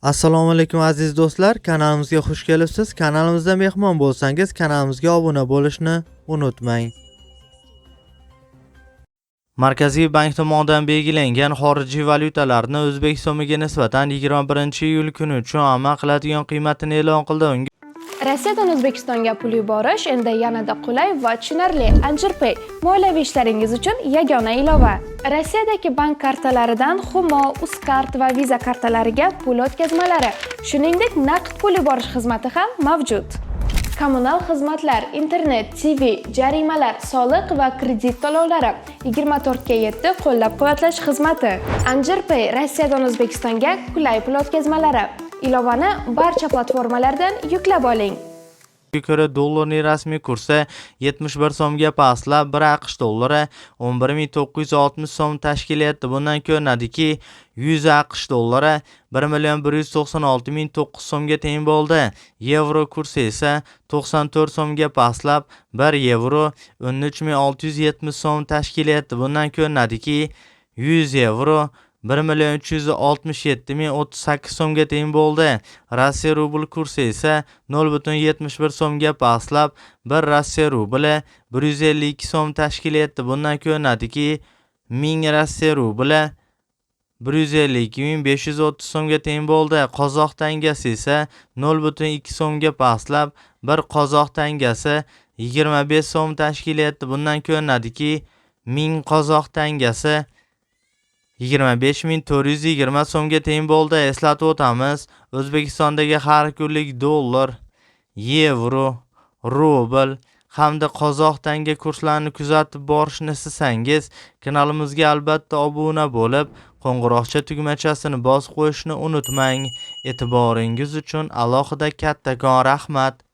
Assalomu alaykum, aziz do'stlar, kanalimizga xush kelibsiz. Kanalimizda mehmon bo'lsangiz, kanalimizga obuna bo'lishni unutmang. Markaziy bank tomonidan belgilangan xorijiy valyutalarni o'zbek so'miga nisbatan 21-iyul kuni uchun amal qiladigan qiymatini e'lon qildi. Unga Rossiyadan O'zbekistonga pul yuborish endi yanada qulay va tushunarli. Anjirpay moliyaviy ishlaringiz uchun yagona ilova. Rossiyadagi bank kartalaridan Humo, Uzcard va Visa kartalariga pul o'tkazmalari, shuningdek, naqd pul yuborish xizmati ham mavjud. Kommunal xizmatlar, internet, TV, jarimalar, soliq va kredit to'lovlari, 24:7 qo'llab-quvvatlash xizmati. Anjirpay Rossiyadan O'zbekistonga qulay pul o'tkazmalari. Ilovani barcha platformalardan yuklab oling. ko'ra dollarning rasmiy kursi 71 so'mga pastlab, 1 AQSh dollari 11 960 so'm tashkil etdi. Bundan ko'rinadiki, 100 AQSh dollari 1 million 196 ming 9 so'mga teng bo'ldi. Yevro kursi esa 94 so'mga pastlab, 1 yevro 13 670 so'm tashkil etdi. Bundan ko'rinadiki, 100 yevro 1 million 367 ming 38 so'mga teng bo'ldi. Rossiya rubl kursi esa 0,71 so'mga pastlab, 1 Rossiya rubli 152 so'm tashkil etdi. Bundan ko'rinadiki, 1000 Rossiya rubli 152 ming 530 so'mga teng bo'ldi. Qozoq tangasi esa 0,2 so'mga pastlab, 1 qozoq tangasi 25 so'm tashkil etdi. Bundan ko'rinadiki, 1000 qozoq tangasi 25 ming 420 so'mga teng bo'ldi. Eslatib o'tamiz, O'zbekistondagi har kunlik dollar, yevro, rubl hamda qozoq tanga kurslarini kuzatib borishni istasangiz, kanalimizga albatta obuna bo'lib, qo'ng'iroqcha tugmachasini bosib qo'yishni unutmang. E'tiboringiz uchun alohida kattakon rahmat.